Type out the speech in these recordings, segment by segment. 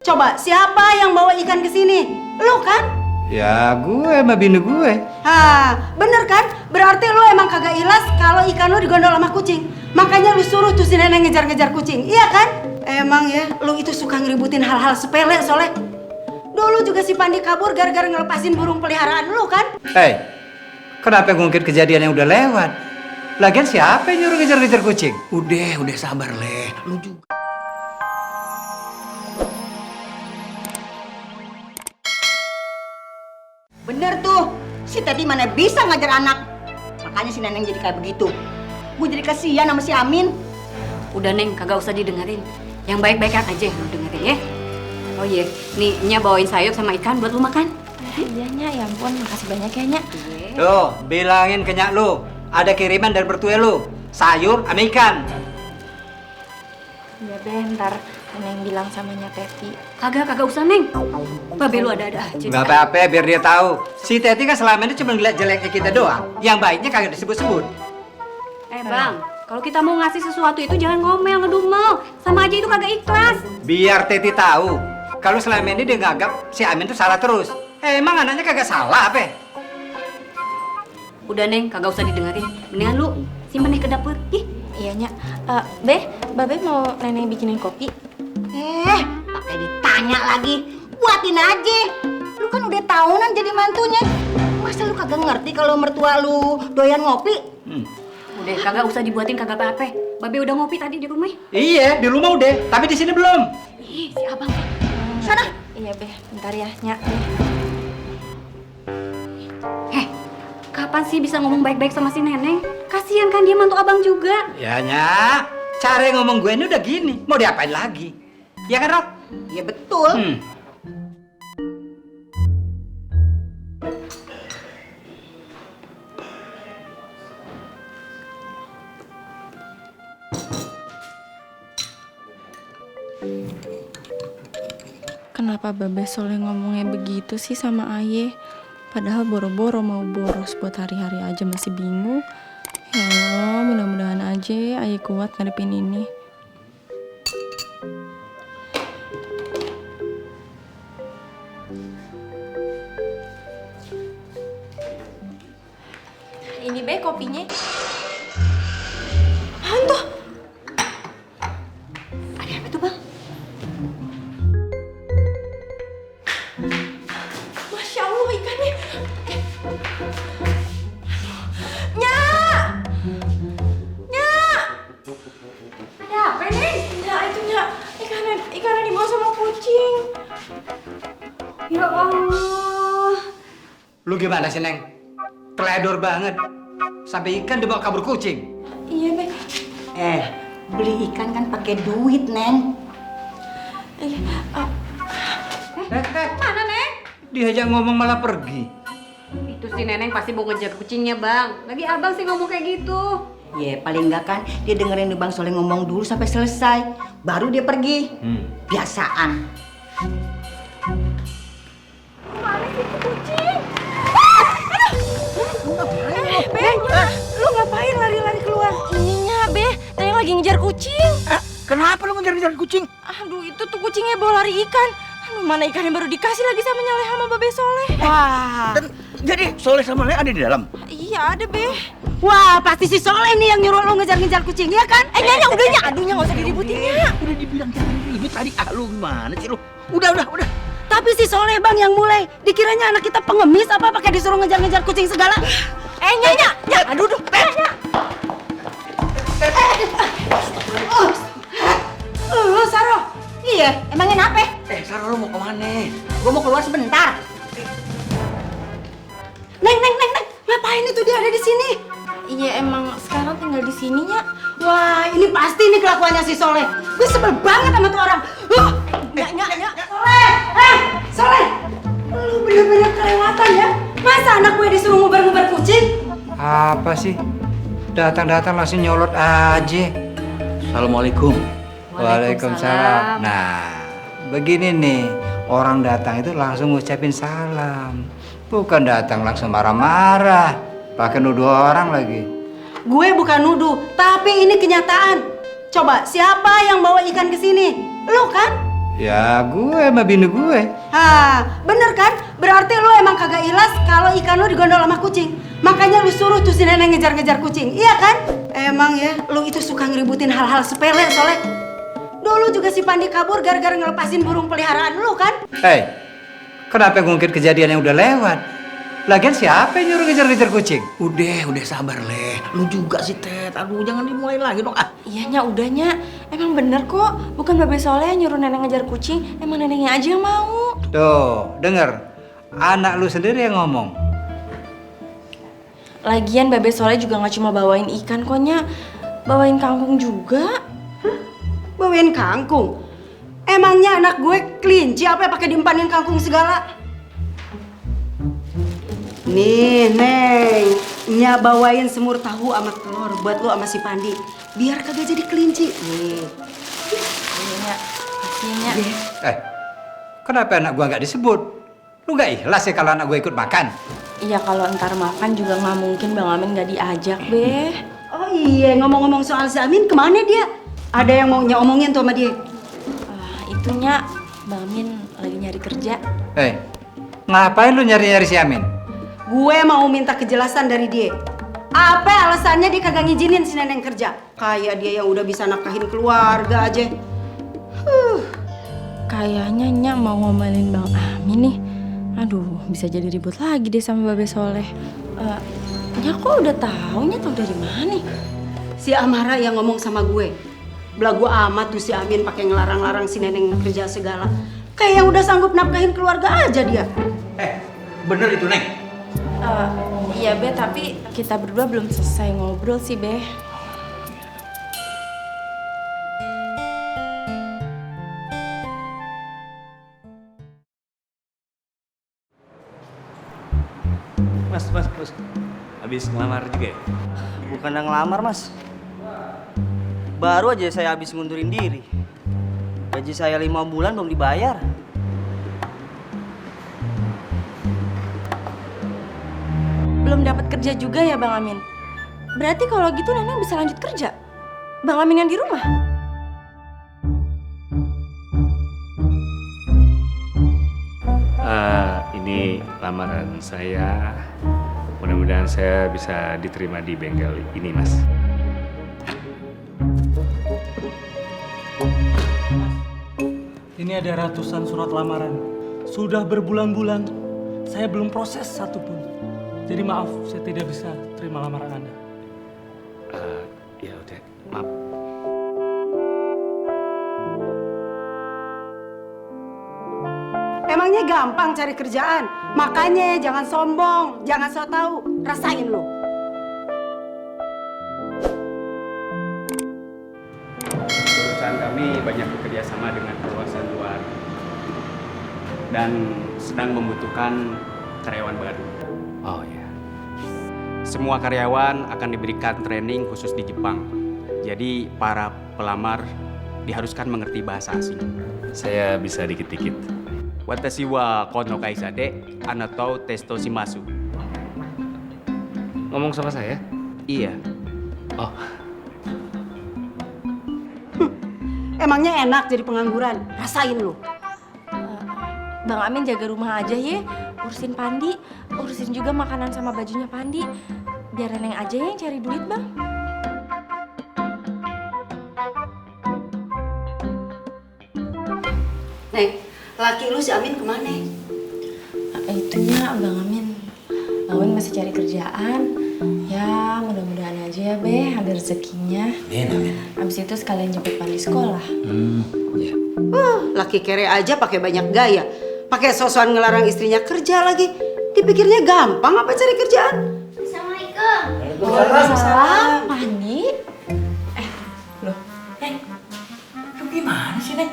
Coba siapa yang bawa ikan ke sini? Lu kan? Ya gue sama bini gue. Bener kan? Berarti lu emang kagak ilas kalau ikan lu digondol sama kucing. Makanya lu suruh tuh si nenek ngejar-ngejar kucing, iya kan? Emang ya, lu itu suka ngeributin hal-hal sepele Soleh. Dulu juga si Pandi kabur gara-gara ngelepasin burung peliharaan lu kan? Hei, kenapa ngungkit kejadian yang udah lewat? Lagian siapa yang nyuruh ngejar-ngejar kucing? Udah sabar, Leh. Lu juga. Bener tuh, si Teddy mana bisa ngajar anak. Makanya si Neneng jadi kayak begitu. Gue jadi kasihan sama si Amin. Udah Neng, kagak usah didengerin. Yang baik-baik aja lu dengerin ya. Oh iya, nih Nya bawain sayur sama ikan buat lu makan. Iya Nya, ya ampun, makasih banyak ya Nya. Tuh, bilangin ke nyak lu, ada kiriman dari bertue lu, sayur sama ikan. Iya bentar, Neneng bilang sama Nya Teti. Kagak usah Neng. Babe lu ada-ada aja. Gak apa-apa, biar dia tahu. Si Teti kan selama ini cuma ngeliat jeleknya kita doang, yang baiknya kagak disebut-sebut. Bang, kalau kita mau ngasih sesuatu itu jangan ngomel, ngedumel. Sama aja itu kagak ikhlas. Biar Teti tahu, kalau selama ini dia nganggap si Amin tuh salah terus. Emang anaknya kagak salah apa? Udah Neng, kagak usah didengerin. Mendingan lu simpen deh ke dapur. Ih, Iya Nya. Babe mau Neneng bikinin kopi? Pakai ditanya lagi. Buatin aja. Lu kan udah tahunan jadi mantunya. Masa lu kagak ngerti kalau mertua lu doyan ngopi? udah kagak usah dibuatin kagak apa-apa. Babe udah ngopi tadi di rumah. Iya, di rumah udah, tapi di sini belum. Ih, si abang. Sana. Iya Be, bentar ya Nya. Kapan sih bisa ngomong baik-baik sama si Neneng? Kasihan kan dia mantu abang juga. Ya, Nya, cara ngomong gue ini udah gini, mau diapain lagi? Ya kan, Rok? Iya betul. Kenapa Babe Soleh ngomongnya begitu sih sama Aye? Padahal boro-boro mau boros buat hari-hari aja masih bingung. Ya Allah, mudah-mudahan aja Aye kuat ngadepin ini. Ini Be kopinya. Hantu. Ada apa tuh, Bang? Masya Allah ikannya. Nya! Ada apa nih? Ya itu Nya, ikannya dibawa sama kucing. Ya Allah. Lu gimana sih, Neng? Teledor banget. Sampai ikan dibawa kabur kucing. Iya Be. Beli ikan kan pakai duit, Neng. Mana, Neng? Diajak ngomong malah pergi. Itu si Neneng pasti mau ngejar kucingnya, Bang. Lagi abang sih ngomong kayak gitu. Ya paling enggak kan dia dengerin Bang Soleh ngomong dulu sampai selesai. Baru dia pergi. Biasaan. Be, lu ngapain lari-lari keluar? Ininya Be, Tanya lagi ngejar kucing. Kenapa lu ngejar-ngejar kucing? Aduh, itu tuh kucingnya bawa lari ikan. Aduh, mana ikan yang baru dikasih lagi sama Nyaleh sama Babe Soleh. Wah. Dan jadi Soleh sama Leh ada di dalam? Iya, ada Be. Wah, pasti si Soleh nih yang nyuruh lu ngejar-ngejar kucing, ya kan? Nya, udah Nya. Aduh, Nya nggak usah diributin Nya. Udah dibilang jangan ribut tadi. Lu gimana sih lu? Udah. Tapi si Soleh bang yang mulai. Dikiranya anak kita pengemis apa pakai disuruh ngejar-ngejar kucing segala? Nya. Aduh, Nya. Lu Saro. Iya, emangnya kenapa? Sarah lu mau kemana? Gua mau keluar sebentar. Neng, ngapain itu dia ada di sini? Iya, emang sekarang tinggal di sini Nya. Wah, ini pasti nih kelakuannya si Soleh. Gue sebel banget sama tuh orang. Nya. Soleh, lu bener-bener kelewatan ya. Masa anak gue disuruh ngubar-ngubar kucing? Apa sih? Datang-datang langsung nyolot aja. Assalamualaikum. Waalaikumsalam. Nah, begini nih, orang datang itu langsung ngucapin salam. Bukan datang langsung marah-marah, pakai nuduh orang lagi. Gue bukan nuduh, tapi ini kenyataan. Coba siapa yang bawa ikan ke sini? Lu kan? Ya gue sama bini gue. Hah, bener kan? Berarti lu emang kagak ikhlas kalau ikan lu digondol sama kucing. Makanya lu suruh tuh si nenek ngejar-ngejar kucing, iya kan? Emang ya, lu itu suka ngeributin hal-hal sepele soalnya. Dulu juga si Pandi kabur gara-gara ngelepasin burung peliharaan lu kan? Hei, kenapa ngungkit kejadian yang udah lewat? Lagian siapa yang nyuruh ngejar-ngejar kucing? Udah sabar, Leh. Lu juga sih, Tet. Aduh, jangan dimulai lagi dong. Ah. Iya, Nya, udah, Nya. Emang bener kok. Bukan Babe Soleh yang nyuruh nenek ngejar kucing. Emang neneknya aja yang mau. Tuh, denger. Anak lu sendiri yang ngomong. Lagian Babe Soleh juga gak cuma bawain ikan kok, Nya. Bawain kangkung juga. Bawain kangkung? Emangnya anak gue kelinci apa ya pakai diempanin kangkung segala? Nih, Neng, Nya bawain semur tahu sama telur buat lu sama si Pandi. Biar kagak jadi kelinci. Nih. Iya, Nya. Kasih, Nya. Kenapa anak gua nggak disebut? Lu nggak ikhlas ya kalau anak gue ikut makan? Iya, kalau ntar makan juga nggak mungkin Bang Amin nggak diajak, Be. Oh iya, ngomong-ngomong soal si Amin, kemana dia? Ada yang mau Nya omongin tuh sama dia? Itunya Bang Amin lagi nyari kerja. Ngapain lu nyari-nyari si Amin? Gue mau minta kejelasan dari dia. Apa alasannya dia kagak ngizinin si Neneng kerja? Kayak dia yang udah bisa nafkahin keluarga aja. Kayaknya Nya mau ngomelin Bang Amin nih. Aduh, bisa jadi ribut lagi deh sama Babe Soleh. Nya kok udah tahu? Nya tahu dari mana nih? Si Amara yang ngomong sama gue. Belagu amat tuh si Amin pakai ngelarang-larang si Neneng kerja segala. Kayak yang udah sanggup nafkahin keluarga aja dia. Bener itu, Neng. Iya, Be, tapi kita berdua belum selesai ngobrol sih, Be. Mas. Habis ngelamar juga ya? Bukan yang ngelamar, Mas. Baru aja saya habis ngundurin diri. Gaji saya 5 bulan belum dibayar. Belum dapat kerja juga ya, Bang Amin? Berarti kalau gitu Neneng bisa lanjut kerja? Bang Amin yang di rumah? Ini lamaran saya. Mudah-mudahan saya bisa diterima di bengkel ini, Mas. Ini ada ratusan surat lamaran. Sudah berbulan-bulan, saya belum proses satupun. Jadi maaf, saya tidak bisa terima lamaran Anda. Ya udah, maaf. Emangnya gampang cari kerjaan? Makanya jangan sombong, jangan so tau. Rasain lo. Perusahaan kami banyak bekerja sama dengan perusahaan luar dan sedang membutuhkan karyawan baru. Oh ya. Semua karyawan akan diberikan training khusus di Jepang. Jadi para pelamar diharuskan mengerti bahasa asing. Saya bisa dikit-dikit. Watashi wa kono kaisa de anatou testo shimasu. Ngomong sama saya? Iya. Oh. Emangnya enak jadi pengangguran? Rasain lo. Bang Amin jaga rumah aja ya. Urusin Pandi, urusin juga makanan sama bajunya Pandi. Biar Neneng aja yang cari duit, Bang. Neng, laki lu si Amin kemana? Itunya Bang Amin. Bang Amin masih cari kerjaan. Ya, mudah-mudahan aja ya, Be, ada rezekinya. Amin. Abis itu sekalian jemput Pandi sekolah. Ya. Laki kere aja pakai banyak gaya. Pakai sosokan ngelarang istrinya kerja lagi. Dipikirnya gampang apa cari kerjaan? Assalamualaikum. Waalaikumsalam. Pandi? Lu gimana sih, Neng?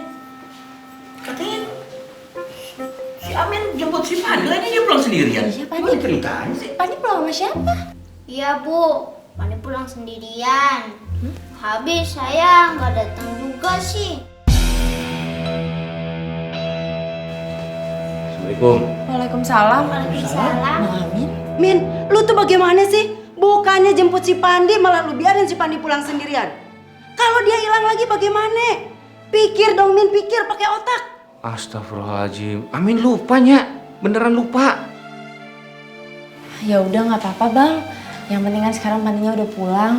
Katanya si Amin jemput si Pandi, ini dia pulang sendirian. Iya, Pandi. Gimana ceritanya sih? Pandi pulang sama siapa? Iya, Bu. Pani pulang sendirian. Habis saya nggak datang juga sih. Assalamualaikum. Waalaikumsalam. Waalaikumsalam. Bang Amin? Min, lu tuh bagaimana sih? Bukannya jemput si Pandi, malah lu biarin si Pandi pulang sendirian. Kalau dia hilang lagi bagaimana? Pikir dong Min, pikir pakai otak. Astagfirullahaladzim. Amin lupanya. Beneran lupa. Ya udah nggak apa-apa bang. Yang penting kan sekarang Pandinya udah pulang.